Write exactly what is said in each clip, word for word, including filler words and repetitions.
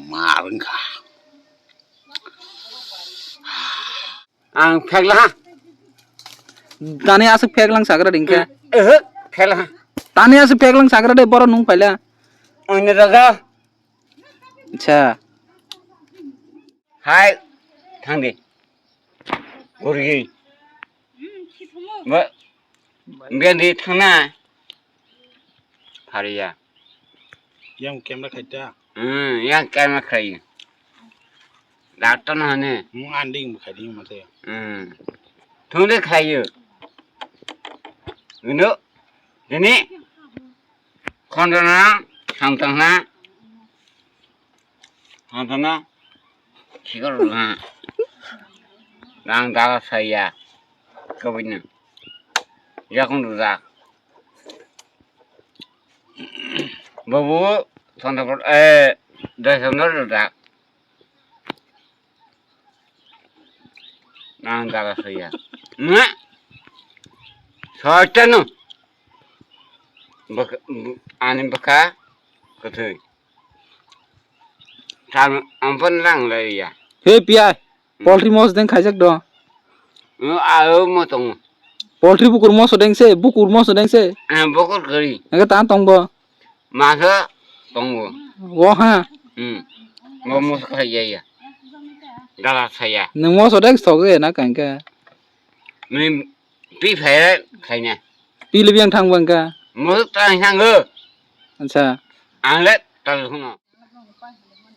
Mar wngkha. Ang phekla ha. Tani aswk pheklang sagra dingkha. Ehe, phekla ha. Tani aswk pheklang sagra de, boro nung phaila. Oino daga. Acha. Hai, thangdi. Gurgi. Ba, bendi thangna. Phariya. Yang camera khaita. Hmm, yang camera khai. Doctor no hane. Mung anding khai ding mate. Hmm. Thungde khai. Gino. Dini. Khondona, hamtang na. Hamtang na. Sikor na. Nang daga saya. Kawin na. Yakung duda. Babu, Chandra, eh, Dai Chandra duda. Nang daga saya. Nga. Soitanu. Bak-, bu-, ani baka. Kathai. Tam, ampun lang lai ya. He, piyai. Hmm. Poultry mos deng khaijak do. Hmm, aro mo tongo. Poultry bukur moso deng se, bukur moso deng se. Ah, bukur kari. Ega ta tong bo. Masa tongo. Wo ha. Hmm. Mo mos khai ya ya. Dala saya. Nung moso deng stok e na kangka. Ni pi phai khai na. Pi le biang thang bangka. Mo tang thang go. Acha. Ang le tal huno.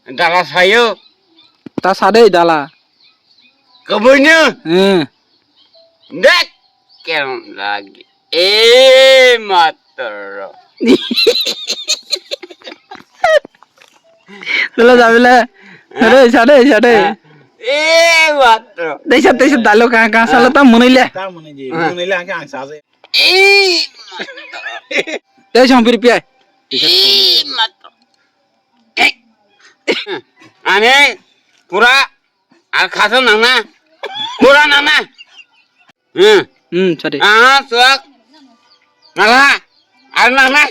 Dala sayo. Ta sa dei dala. Kabunya. Eh. Dek. Kem lagi. Eh, matro. Dala jabile. Hare, sa dei, sa dei. Eh, matro. Dei sa, dei sa, dalo ka, ka, sala ta munile. Ta munile, munile ang ang sa se. Eh, matro. Dei sa, pir piai. Eh, matro. Ani pura al khaso nangna. Pura nangna. Hmm. Hmm, sadi. Ah, suak. Nangna. Al nangna.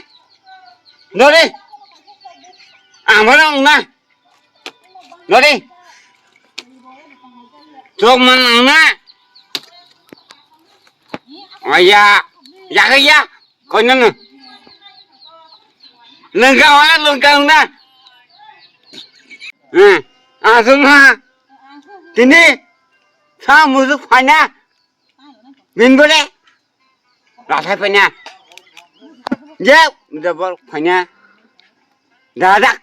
Dori. Amara nangna. Dori. Sok man nangna. Aya. Ya ya. Koinano. Lengka wala lengka na. Hmm. Asung ha. Tini. Sa musuk phanya. Min bole. Rasai phanya. Je, jabor phanya. Dadak.